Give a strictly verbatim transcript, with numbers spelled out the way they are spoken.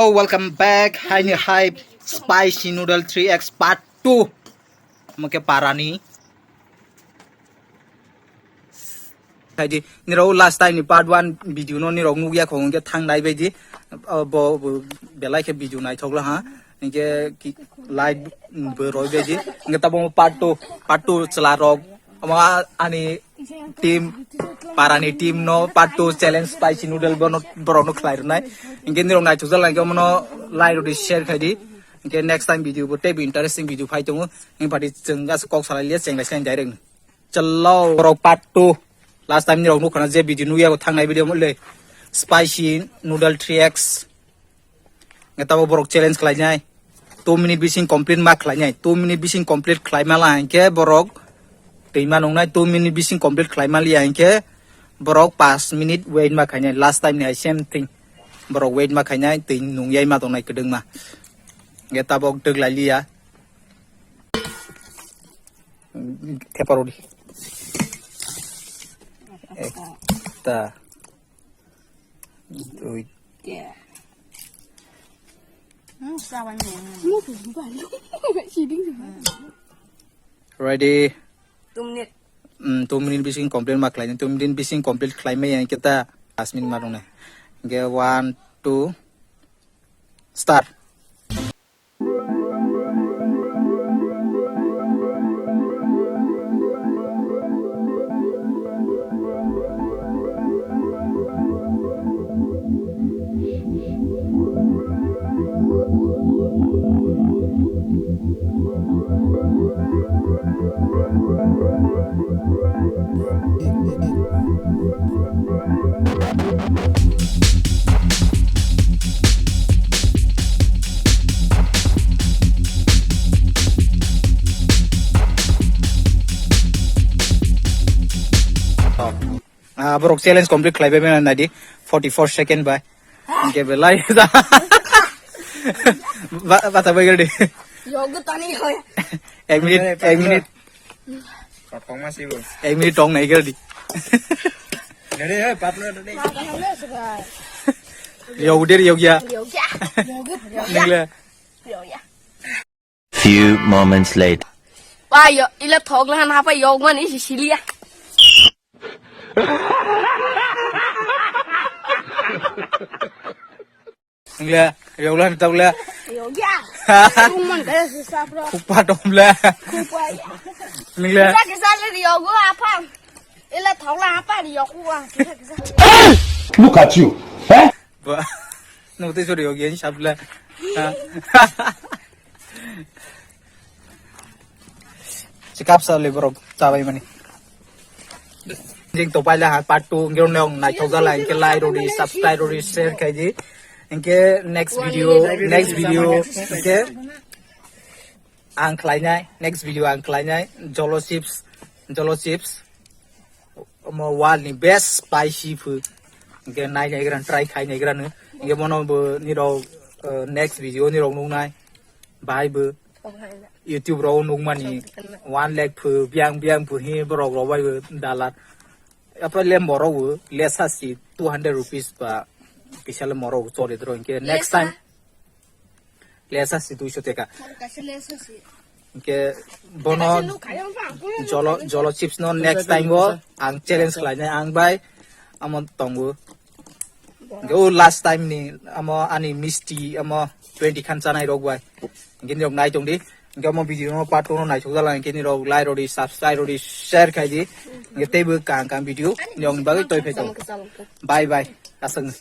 Oh, welcome back. Hi, ni hi. Spicy noodle three X part two. Omo khe parani. Khaidi, nirok last time ni part one video no nirok nukya kho, hwnkhe thang nai baidi. Uh, bo, bo belai khe video naithok la ha. Hwnkhe ki-, like bo roi baidi. Hwnkhe tabuk part two, part two chwla rok. Omo a-, ani team, parani team no part two challenge spicy noodle bono, borok no khlai rwnai. Hwnkhe nirok naithok jala hwnkhe omono like rodi share khaidi. Hwnkhe next time video bo teibo interesting video phai tongo. Hwnkhe pati chwng gas kok salai liya cheng lai sai direct. Chalo borok part two. Last time nirok nukha na je video nukya bo thangnai video mo le spicy noodle three X. Hwnkhe tabuk borok challenge khlainai. Two minute bising complete ma khlainai. Two minute bising complete khlai mala hwnkhe borok twi ma nungnai. Two minute bising complete khlai maliya hwnkhe borok paanch minute wait ma khainai. Last time ni hai same thing. Borok wait ma khainai, twi nungyai ma tongnai kwdwngma. Hwnkhe tabuk twk lai liya. Thepa rodi. Ekta. Dui. Ready? Two minute. Hmm, two minute bising complete ma khlai, two minute bising complete khlai maya hwnkhe ta paanch minute ma rwnai. Hwnkhe one, two, start. Ah, borok challenge complete khlai bai mano nadi forty four second bai. Hwnkhe belai. Ba, bata bai gadi. Yogo tani hoy. Ek minute, ek minute. Kotong masih, bro. Ek minute tong nai gadi. Dede, hey, partner, dede. Yogo der, yogo ya. Yogo. Nila. Yogo. Few moments later. Pa yo, ila thok lahan hapa yok man isi silia. Ngle, yok lahan tawle. Yok ya. Tung man kaya susah, bro. Kupa tomle. Kupa ya. Ngle. Kita kisah le yogo apa? Ila thok lahan apa yogo ah. Kita kisah. Look at you. Eh? Ba. Nung tei sori yogi ani sabla. Chikap sa le borok chabai mani. Jing to paila ha part two ngiro nong nai thok jala hwnkhe like rodi, subscribe rodi, share khaidi. Hwnkhe next video, next video hwnkhe ang khlainai, next video ang khlainai jolo chips, jolo chips. Omo world ni best spicy food. Hwnkhe nai nai gran, try khai nai gran. Hwnkhe bono bo nirok, uh, next video nirok nuknai. Bai bo YouTube rok nukmani one lakh phu biang biang phu hi borok rok bai bo dalat. Apa le morok bo lesa si two hundred rupees ba kisa le morok choli dro. Hwnkhe next time lesa si duiso teka. Kaisa lesa si. Hwnkhe bono jolo, jolo chips no next time bo ang challenge khlainai ang bai amo tongo. Hwnkhe o last time ni amo ani misti amo twenty khan chanai rok bai. Hwnkhe nirok nai tongdi. Hwnkhe amo video no part two no naithok jala hwnkhe nirok like rodi, subscribe rodi, share khaidi. Hwnkhe teibo kaham kaham video nirok ni bagwi toi phai tongo. Bye bye. Aswk.